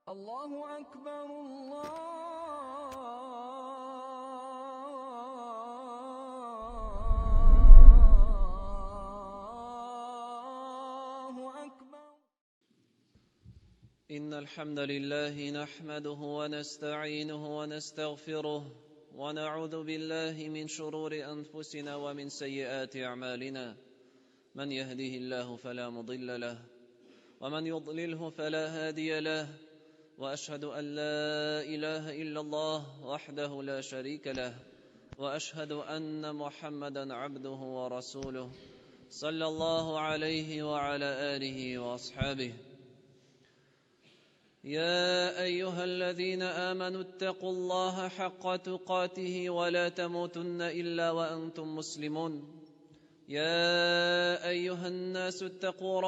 Аллаһу акбар, Аллаһу акбар. إن الحمد لله نحمده ونستعينه ونستغفره ونعوذ بالله من شرور أنفسنا ومن سيئات أعمالنا. من يهده الله فلا مضل له ومن يضلله فلا هادي له، وأشهد أن لا إله إلا الله وحده لا شريك له، وأشهد أن محمدا عبده ورسوله صلى الله عليه وعلى آله وأصحابه. يا أيها الذين آمنوا اتقوا الله حق تقاته ولا تموتن إلا وأنتم مسلمون. يا أيها الناس اتقوا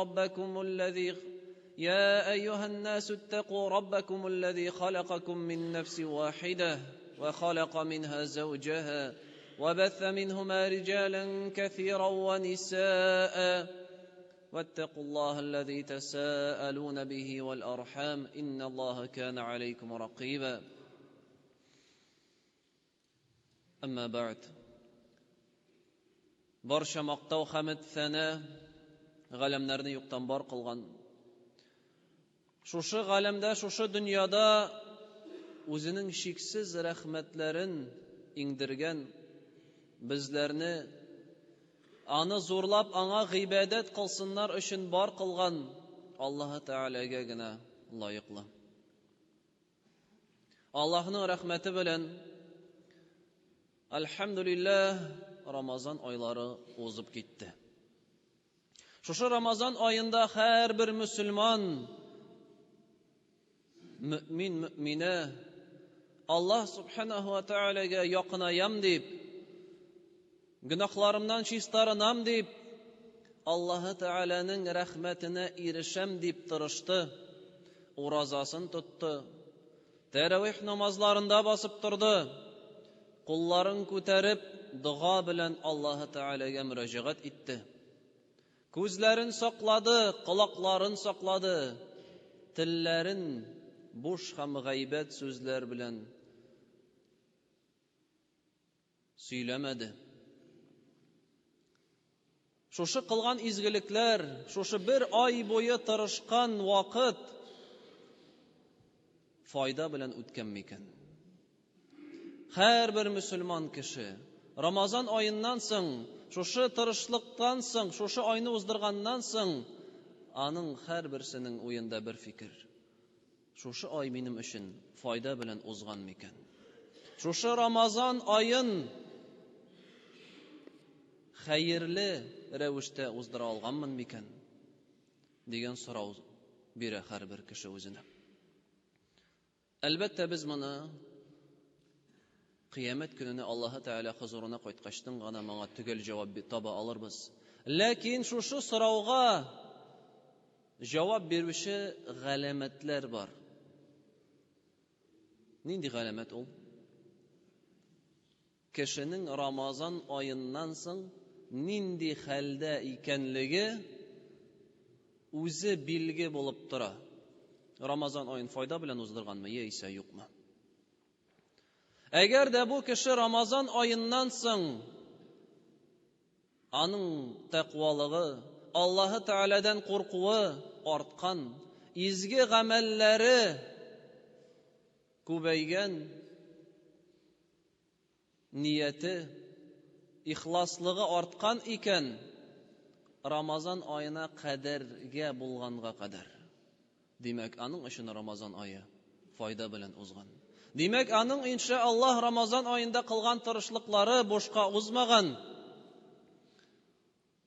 ربكم الذي خلقكم من نفس واحدة وخلق منها زوجها وبث منهما رجالا كثيرا ونساء، واتقوا الله الذي تساءلون به والأرحام إن الله كان عليكم رقيبا. أما بعد، барча мактау хәмд сәнә галәмнәрне юктан бар кылган, шушы галәмдә, шушы дөньяда үзенең чиксез рәхмәтләрен иңдергән, безләрне аны зурлап, аңа гыйбадәт кылсыннар өчен бар кылган Аллаһы Тәгаләгә генә лаеклы. Аллаһның рәхмәте белән, әлхәмдүлилләһ, Рамазан айлары узып китте. Шушы Рамазан аенда һәрбер мөселман, мөмин, мөминә Аллаһ субханаһу ва таалагә якынаям дип, гөнаһларымнан чистарынам дип, Аллаһы Тәгаләнең рәхмәтенә ирешәм дип тырышты, уразасын тотты, тәравих намазларында басып торды, кулларын күтәреп, дога белән Аллаһы Тәгаләгә мөрәҗәгать итте. Күзләрен саклады, колакларын саклады, телләрен буш һәм гайбәт сүзләр белән сөйләмәде. Шушы кылган изгелекләр, шушы бер ай буе тырышкан вакыт файда белән үткән микән? Һәрбер мөселман кеше Рамазан аеннан соң, шушы тырышлыктан соң, шушы айны уздырганнан соң, аның һәрберсенең уенда бер фикер: шушы ай минем өчен файда белән узган микән? Шушы Рамазан аен хәерле рәвештә уздыра алганмын микән? Дигән сорау бирә һәрбер кеше үзенә. Әлбәттә, без моны Кыямәт көненә Аллаһы Тәгалә хозурына кайткачтын гына моңа төгәл җавап таба алырбыз. Ләкин шушы сорауга җавап бирүче галәмәтләр бар. Нинди галәмәт ул? Кешенең Рамазан аеннан соң нинди хәлдә икәнлеге үзе билге булып тора. Рамазан аен файда белән уздырганмы яисә юкмы? Әгәр дә бу кеше Рамазан аеннан соң аның тәкъвалыгы, Аллаһы Тәгаләдән куркуы арткан, изге гамәлләре күбәйгән, нияте, ихласлыгы арткан икән, Рамазан аена кадәргә булганга кадәр. Димәк, аның өчен Рамазан ае файда белән узган. Димәк, аның иншаллаһ Рамазан аенда кылган тырышлыклары бушка узмаган.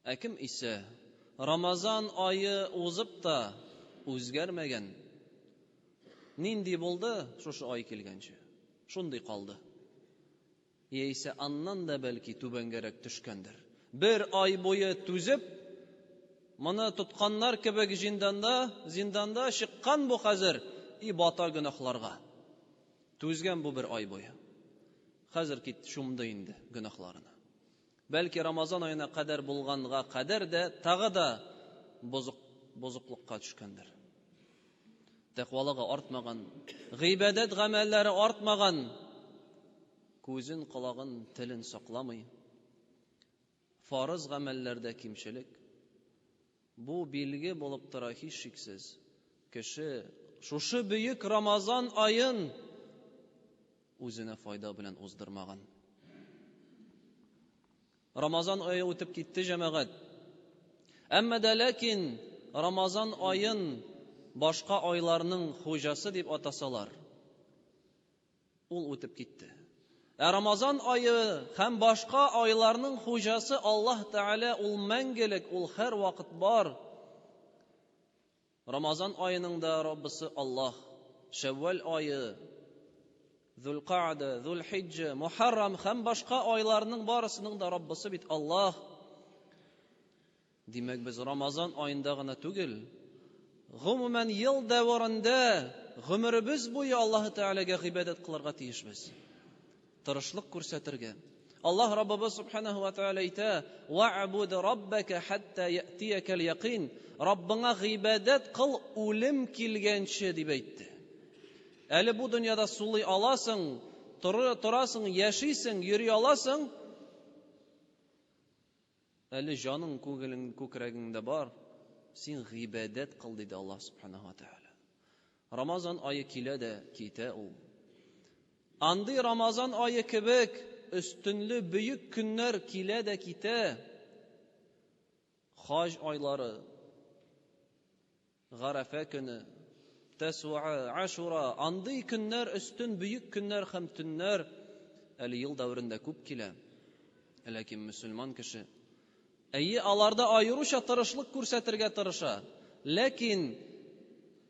Ә кем исә Рамазан ае узып та үзгәрмәгән, нинди булды шушы ай килгәнче, шундый калды. Яисә аннан да бәлки түбәнгәрәк төшкәндер. Бер ай буе түзеп, моны тотканнар кебек зинданда, зинданда чыккан бу хәзер и бата гөнаһларга. Түзгән бу бер ай буе. Хәзер кит чумды инде гөнаһларына. Бәлки Рамазан аена кадәр булганга кадәр дә тагы да бозык, бозыклыкка төшкәндер. Тәкъвалыгы артмаган, гыйбадәт гамәлләре артмаган, күзен, колагын, телен сакламый. Фарыз гамәлләрдә кимчелек. Бу билге булып тора һичшиксез. Кеше шушы бөек Рамазан аен үзенә файда белән уздырмаган. Рамазан ае үтеп китте, җәмәгать. Әмма дә ләкин Рамазан аен башка айларның хуҗасы дип атасалар, ул үтеп китте. Ә Рамазан ае һәм башка айларның хуҗасы Аллаһ Тәгалә, ул мәңгелек, ул һәрвакыт бар. Рамазан аеның да Раббысы Аллаһ. Шәввәл ае, Зулкаъда, Зулхиҗҗә, Мухаррам һәм башка айларның барысының да Раббысы бит Аллаһ. Димәк, без Рамазан аенда гына түгел, гомумән ел дәверендә гомеребез буе Аллаһы Тәгаләгә гыйбадәт кылырга тиешбез. Тырышлык күрсәтергә. Аллаһ Раббыбыз Субханаһу ва Тәгалә әйтә: "Ва'буд раббака хатта я'тиякал якин." Раббыңа гыйбадәт кыл үлем килгәнче дип әйтте. Әле бу дөньяда сулый аласың, торасың, яшисең, йөри аласың. Әле җаның күңелең күкрәгеңдә бар, син гыйбадәт кыл, диде Аллаһ Субханаһу ва Тәгалә. Рамазан ае килә дә китә ул. Андый Рамазан ае кебек өстенле бөек көннәр килә дә китә. Хаҗ айлары, Гарәфә көне, Тәсуа, Ашура, андый көннәр өстен бөек көннәр һәм төннәр әле ел дәверендә күп килә. Ләкин мөселман кеше әйе, аларда аеруча тырышлык күрсәтергә тырыша. Ләкин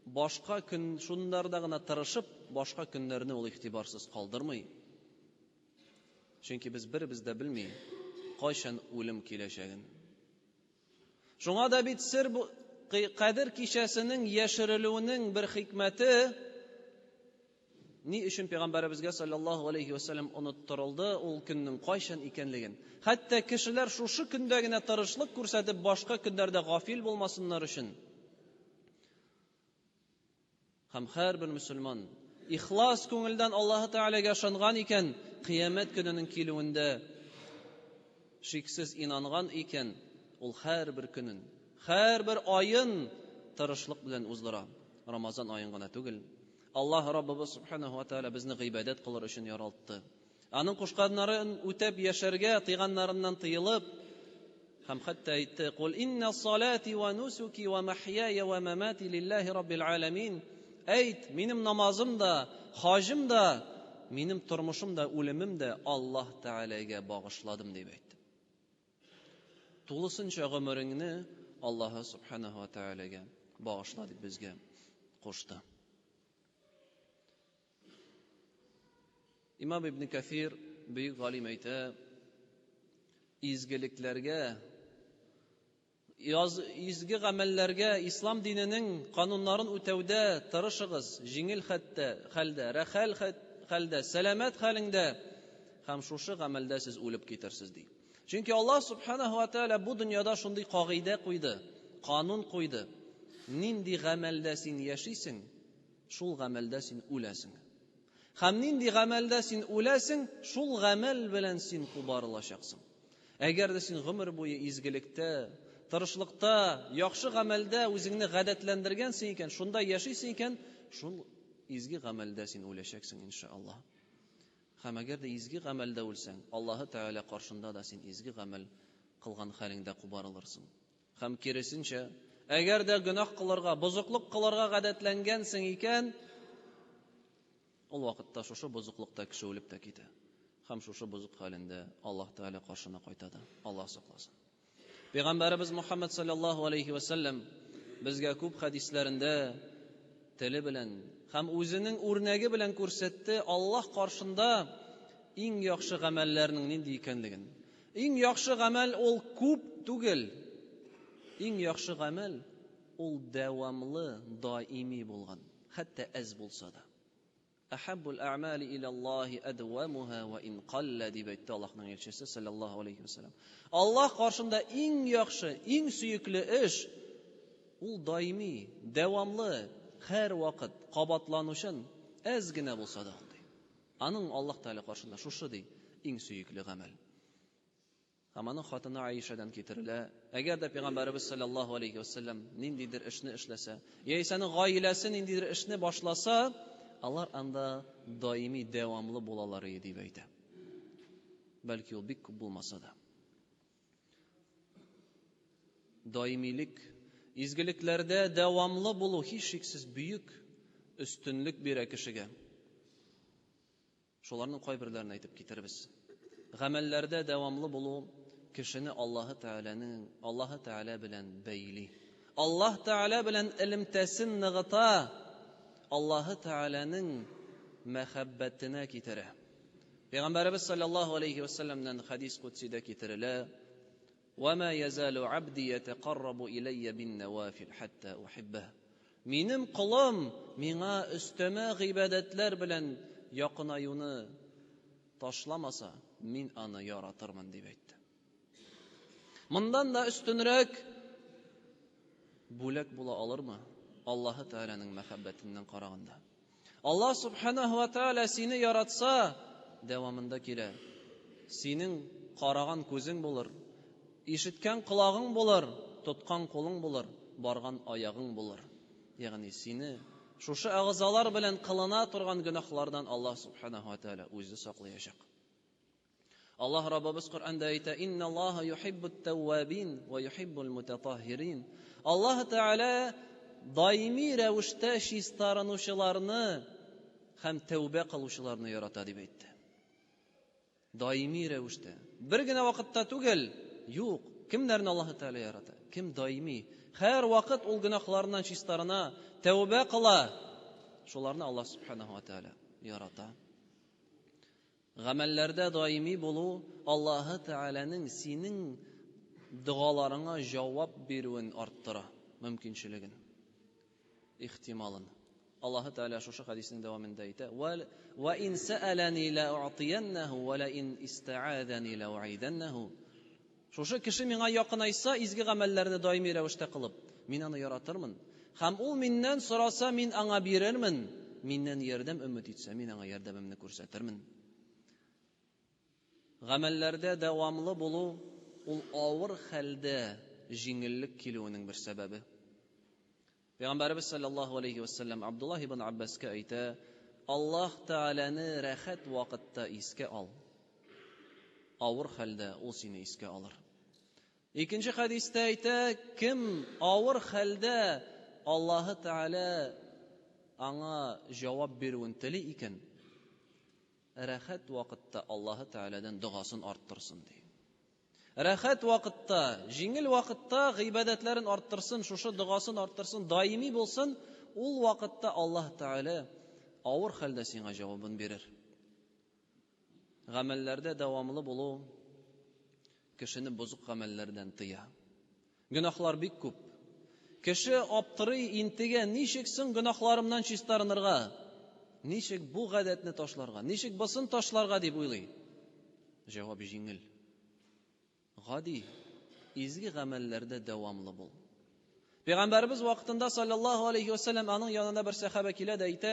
башка көн шуннарда гына тырышып, башка көннәрне ул игътибарсыз калдырмый. Чөнки без беребез дә белми, кайчан үлем киләчәген. Шуңа да бит сер бу Кадер кичәсенең яшерелүенең бер хикмәте ни өчен пәйгамбәребезгә саллаллаһу алейхи вәсәлләм оныттырылды ул көннең кайчан икәнлеген. Хәтта кешеләр шушы көндә генә тырышлык күрсәтеп башка көннәрдә гафил булмасыннар өчен. Һәм һәрбер мөселман ихлас күңелдән Аллаһы Тәгаләгә ышанган икән, кыямәт көненең килүендә шиксез инанган икән, ул һәрбер көнен, һәрбер аен тырышлык белән уздыра. Рамазан аен гына түгел. Аллаһ Раббыбыз Субханаһу ва Тәгалә безне гыйбадәт кылыр өчен яралтты. Аның кушканнарын үтәп яшәргә, тыйганнарыннан тыелып, һәм хәтта әйтте: "Кул инна салати ва нусуки ва махьяя ва мамати лиллаһи раббил аламин." Әйт, минем намазым да, хаҗым да, минем тормышым да, үлемем дә Аллаһ Тәгаләгә багышладым дип әйтте. Тулысынча гомереңне Аллаһы Субханаһу ва Тәгаләгә багышла дип безгә кушты. Имам Ибн Кәфир, бөек галим әйтә, изгелекләргә, яз, изге гамәлләргә, ислам диненең кануннарын үтәүдә тырышыгыз, җиңел хәтта хәлдә, рәхәл хәлдә, сәламәт хәлеңдә һәм шушы гамәлдә сез үлеп китерсез ди. Чөнки Аллаһ субханаһу ва тааля бу дөньяда шундый кагыйдә куйды, канун куйды. Нинди гамәлдә син яшисең, шул гамәлдә син үләсең. Һәм нинди гамәлдә син үләсең, шул гамәл белән син кубарылачаксың. Әгәр дә син гомер буе изгелектә, тырышлыкта, яхшы гамәлдә үзеңне гадәтләндергәнсең икән, шунда яшисең икән, шул изге гамәлдә син үләчәксең, иншаллаһ. Һәм әгәр дә изге гамәлдә үлсәң, Аллаһы Тәгалә каршында да син изге гамәл кылган хәлеңдә кубарылырсың. Һәм киресенчә, әгәр дә гөнаһ кылырга, бозыклык кылырга гадәтләнгәнсең икән, ул вакытта шушы бозыклыкта кеше үлеп тә китә. Һәм шушы бозык хәлендә Аллаһ Тәгалә каршына кайта да. Аллаһ сакласын. Пәйгамбәребез Мухаммад саллаллаһу алейхи ва саллям безгә күп хәдисләрендә теле белән һәм үзенең үрнәге белән күрсәтте Аллаһ каршында иң яхшы гамәлләрнең нинди икәнлеген. Иң яхшы гамәл ул күп түгел. Иң яхшы гамәл ул дәвамлы, даими булган, хәтта әз булса да. Әхәббул әгъмали иләллаһи әдвамуһа ва ин қалла дип әйтте Аллаһның илчесе саллаллаһу алейхи ва саллям. Аллаһ каршында иң яхшы, иң сөекле эш ул даими, дәвамлы, һәрвакыт кабатланучан, әз генә булса да ул, ди. Аның Аллаһ Тәгалә каршында шушы, ди, иң сөекле гамәл. Һәм аның хатыны Аишәдән китерелә, әгәр дә пәйгамбәребез саллаллаһу алейхи вәсәлләм ниндидер эшне эшләсә, яисә аның гаиләсе ниндидер эшне башласа, алар анда даими дәвамлы булалар иде дип әйтә. Бәлки ул бик күп булмаса да. Даимилек, изгелекләрдә дәвамлы булу һичшиксез бөек өстенлек бирә кешегә. Шуларның кайберләрен әйтеп китербез. Гамәлләрдә дәвамлы булу кешене Аллаһы Тәгаләнең Аллаһы Тәгалә белән бәйли. Аллаһ Тәгалә белән элемтәсен ныгыта, Аллаһы Тәгаләнең мәхәббәтенә китерә. Пәйгамбәребез саллаллаһу алейхи ва сәлләмнән хадис кудсидә китерелә: "Ва ма язалу абди ятакаррабу иләйя бин навафил хатта ухиббah." Минем колым миңа өстәмә гыйбадәтләр белән якынаюны ташламаса, мин аны яратырмын, дип әйтте. Моннан да өстенрәк бүләк була алырмы? Аллаһы Тәгаләнең мәхәббәтеннән караганда. Аллаһ Субханаһу ва Тааля сине яратса, дәвамында килә. Синең караган күзең булыр, ишеткән колагың булыр, тоткан кулың булыр, барган аягың булыр. Ягъни сине шушы агъзалар белән кылына торган гөнаһлардан Аллаһ Субханаһу ва Тааля үзе саклаячак. Аллаһ Раббыбыз Коръәндә әйтә: "Инналлаһа юхиббут тәввабин ва юхиббул мутатаххирин." Аллаһ Тәгалә даими рәвештә чистарынучыларны һәм тәүбә кылучыларны ярата дип әйтте. Даими рәвештә. Бер генә вакытта түгел, юк. Кемнәрне Аллаһ Тәгалә ярата? Кем даими, һәр вакыт ул гөнаһларыннан чистарына, тәүбә кыла, шуларны Аллаһ Субханаһу ва Тәгалә ярата. Гамәлләрдә даими булу Аллаһы Тәгаләнең синең догаларыңа җавап бирүен арттыра, мөмкинчелеген, ихтималын. Аллаһы Тәгалә шушы хәдиснең дәвамында әйтә: "Ва ин сәәләни ла уътияннаху ва ла ин истаазани ла уъиданнаху." Шушы кеше миңа якынайса, изге гамәлләрне даими рәвештә кылып, мин аны яратырмын. Һәм ул миннән сораса, мин аңа бирермен. Миннән ярдәм өмет итсә, мин аңа ярдәмемне күрсәтермен. Гамәлләрдә дәвамлы булу ул авыр хәлдә җиңеллек килүенең бер сәбәбе. Пәйгамбәребез саллаллаһу алейхи ва саллям Абдуллаһ ибн Аббаска әйтә, Аллаһ Тәгаләне рәхәт вакытта искә ал. Авыр хәлдә ул сине искә алыр. Икенче хәдистә әйтә, кем авыр хәлдә Аллаһы Тәгалә аңа җавап бирүен тели икән, рәхәт вакытта Аллаһы Тәгаләдән догасын арттырсын ди. Рәхәт вакытта, җиңел вакытта гыйбадәтләрен арттырсын, шушы догасын арттырсын, даими булсын, ул вакытта Аллаһ Тәгалә авыр хәлдә сиңа җавабын бирер. Гамәлләрдә дәвамлы булу кешене бозык гамәлләрдән тыя. Гөнаһлар бик күп. Кеше аптырый, интегә, ничек соң гөнаһларымнан чистарынырга? Ничек бу гадәтне ташларга? Ничек бусын ташларга дип уйлый? Җавап җиңел. Гади, изге гамәлләрдә дәвамлы бул. Пәйгамбәребез вакытында саллаллаһу алейхи ва саллям аның янына бер сәхабә килә дә әйтә: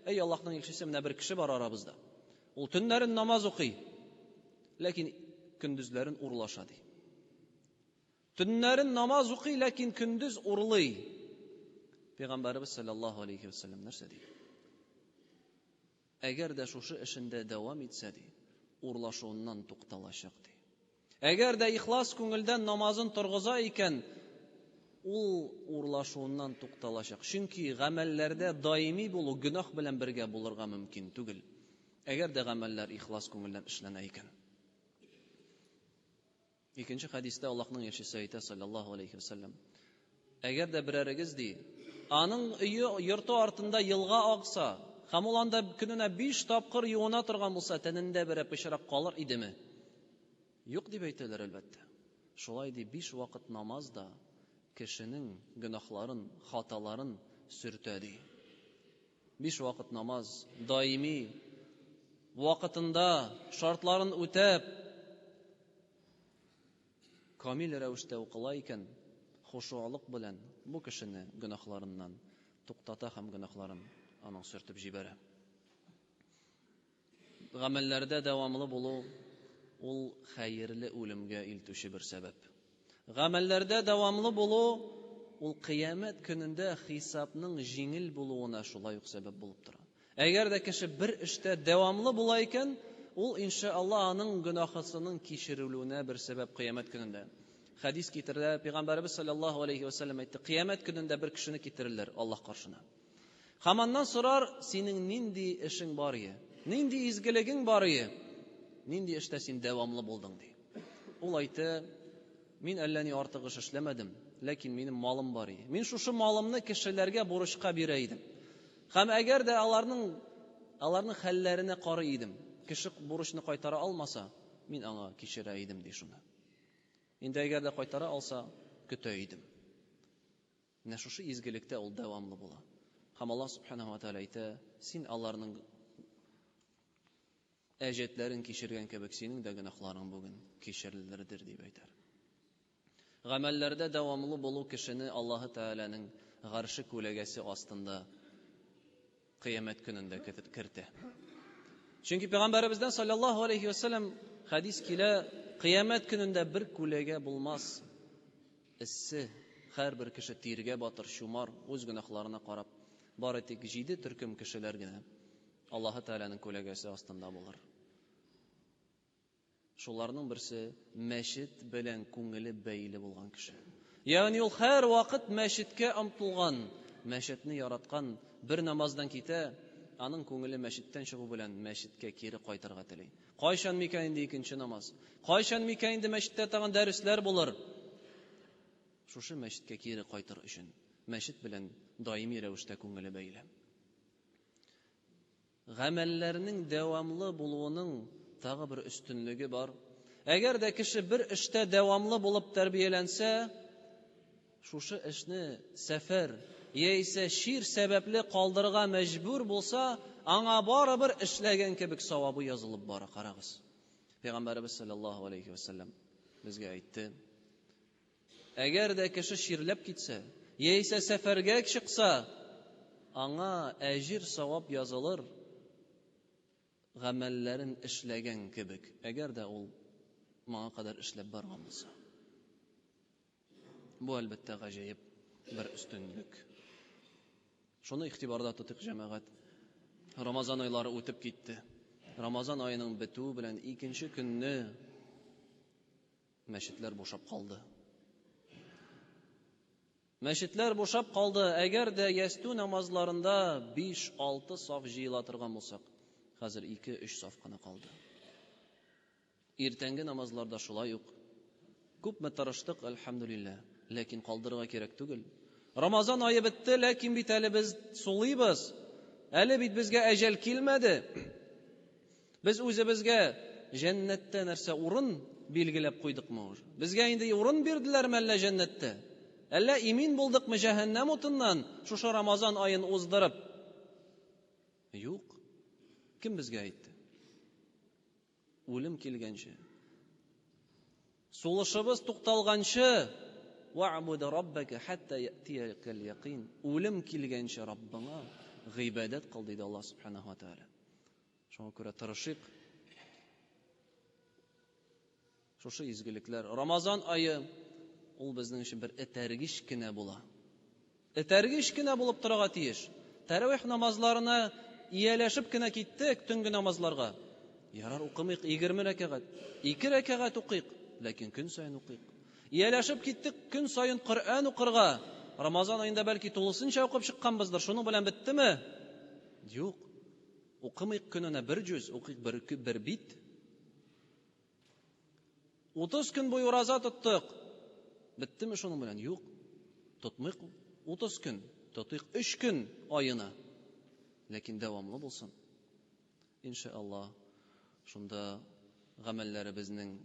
"Эй Аллаһның илчесе, менә бер кеше бар арабызда. Ул төннәрен намаз укый, ләкин көндезләрен урлаша" ди. Төннәрен намаз укый, ләкин көндез урлый. Пәйгамбәребез саллаллаһу алейхи ва саллям нәрсә ди? Әгәр дә шушы эшендә дәвам итсә, ди, урлашуыннан тукталачак, ди. Әгәр дә ихлас күңелдән намазын торгыза икән, ул урлашуыннан тукталачак. Чөнки гамәлләрдә даими булу гөнаһ белән бергә булырга мөмкин түгел. Әгәр дә гамәлләр ихлас күңелдән эшләнә икән. Икенче хәдистә Аллаһның илчесе әйтә, саллаллаһу алейхи вәсәлләм, әгәр дә берәрегез ди, аның өе йорты артында елга акса, һәм ул анда көненә 5 тапкыр юына торган булса, тәнендә берәр пычрак калыр идеме? Юк дип әйтәләр, әлбәттә. Шулай ди, 5 вакыт намаз да кешенең гөнаһларын, хаталарын сөртә ди. 5 вакыт намаз даими вакытында шартларын үтәп камил рәвештә укыла икән, хушуалык белән бу кешене гөнаһларыннан туктата һәм гөнаһларын аның сөртеп җибәрә. Гамәлләрдә дәвамлы булу ул хәерле үлемгә илтүче бер сәбәп. Гамәлләрдә дәвамлы булу ул кыямәт көнендә хисапның җиңел булуына шулай ук сәбәп булып тора. Әгәр дә кеше бер эштә дәвамлы була икән, ул иншалла аның гөнаһысының кичерелүенә бер сәбәп кыямәт көнендә. Хәдис китерелә, Пәйгамбәребез саллаллаһу алейхи ва саллям әйтте, кыямәт көнендә бер кешене китерерләр Аллаһ каршына. Һәм аннан сорар, синең нинди эшең бар ие? Нинди изгелегең бар ие? Нинди эштә син дәвамлы булдың, ди. Ул әйтә, мин әллә ни артык эш эшләмәдем, ләкин минем малым бар ие. Мин шушы малымны кешеләргә бурычка бирә идем. Һәм әгәр дә аларның хәлләренә карый идем, кеше бурычны кайтара алмаса, мин аңа кичерә идем, ди шуны. Инде әгәр дә кайтара алса, көтә идем. Менә шушы изгелектә ул дәвамлы була. Һәм Аллаһ субханаһу ва тааля әйтә, син аларның әҗәтләрен кичергән кебек, синең дә гөнаһларың бүген кичерелердер, дип әйтер. Гамәлләрдә дәвамлы булу кешене Аллаһы Тәгаләнең гарше күләгәсе астында кыямәт көнендә кертә. Чөнки Пәйгамбәребездән саллаллаһу алейхи ва саллям хәдис килә, кыямәт көнендә бер күләгә булмас. Эссе, һәрбер кеше тиргә батыр, чумар, үз гөнаһларына карап, бары тик 7 төркем кешеләр генә Аллаһы Тәгаләнең күләгәсе астында булыр. Шуларның берсе мәчет белән күңеле бәйле булган кеше. Ягъни ул һәр вакыт мәчеткә омтылган, мәчетне яраткан, бер намаздан китә, аның күңеле мәчеттән чыгу белән мәчеткә кире кайтырга тели. Кайчан микән инде икенче намаз? Кайчан микән инде мәчеттә тагын дәресләр булыр? Шушы мәчеткә кире кайтыр өчен мәчет белән даими рәвештә күңеле бәйле. Гамәлләрнең дәвамлы булуының тагы бер өстенлеге бар. Әгәр дә кеше бер эштә дәвамлы булып тәрбияләнсә, шушы эшне сәфәр яисә чир сәбәпле калдырырга мәҗбүр булса, аңа барыбер эшләгән кебек савабы язылып бара. Карагыз. Пәйгамбәребез саллаллаһу алейхи ва саллям безгә әйтте: Әгәр дә кеше чирләп китсә, яисә сәфәргә чыкса, аңа әҗир савап язылыр, гамәлләрен эшләгән кебек, әгәр дә ул моңа кадәр эшләп барган булса. Бу әлбәттә гаҗәеп бер өстенлек. Шуны игътибарда тотыйк, җәмәгать. Рамазан айлары үтеп китте. Рамазан аеның бетүе белән икенче көнне мәчетләр бушап калды. Мәчетләр бушап калды. Әгәр дә ястү намазларында 5-6 саф җыела торган булсак, хәзер 2-3 саф кына калды. Иртәнге намазларда шулай ук. Күпме тырыштык, әлхәмдүлилләһ, ләкин калдырырга кирәк түгел. Рамазан ае бетте, ләкин бит әле без сулыйбыз. Әле бит безгә әҗәл килмәде. Без үзебезгә җәннәттә нәрсә урын билгеләп куйдыкмы уже? Безгә инде урын бирделәрме әллә җәннәттә? Әллә имин булдыкмы җәһәннәм утыннан шушы Рамазан аен уздырып? Юк. Кем безгә әйтте? Үлем килгәнче, сулышыбыз тукталганчы, ва'буд раббака хатта я'тиякал якин. Үлем килгәнче Раббыңа гыйбадәт кыл, диде Аллаһ субханаһу ва тааля. Шуңа күрә тырышыйк. Шушы изгелекләр. Рамазан ае ул безнең өчен бер этәргеч кенә була. Этәргеч кенә булып торырга тиеш. Тәравих намазларына ияләшеп кенә киттек төнге намазларга. Ярар, укымыйк 20 рәкәгать, 2 рәкәгать укыйк, ләкин көн саен укыйк. Ияләшеп киттек көн саен Коръән укырга. Рамазан аенда бәлки тулысынча укып чыкканбыздыр, шуның белән беттеме? Юк. Укымыйк көненә бер җүз, укыйк бер бит. 30 көн буе ураза тоттык. Беттеме шуның белән? Юк. Тотмыйк 30 көн, тотыйк 3 көн аена. Ләкин дәвамлы булсын. Иншалла, шунда гамәлләребезнең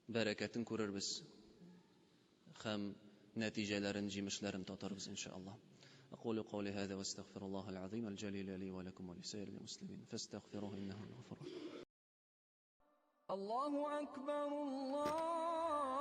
бәрәкәтен күрербез һәм нәтиҗәләрен, җимешләрен татарбыз, иншалла. أقول قولي هذا واستغفر الله العظيم الجليل لي ولكم ولسائر المسلمين فاستغفروه إنه الغفور الرحيم. الله أكبر الله.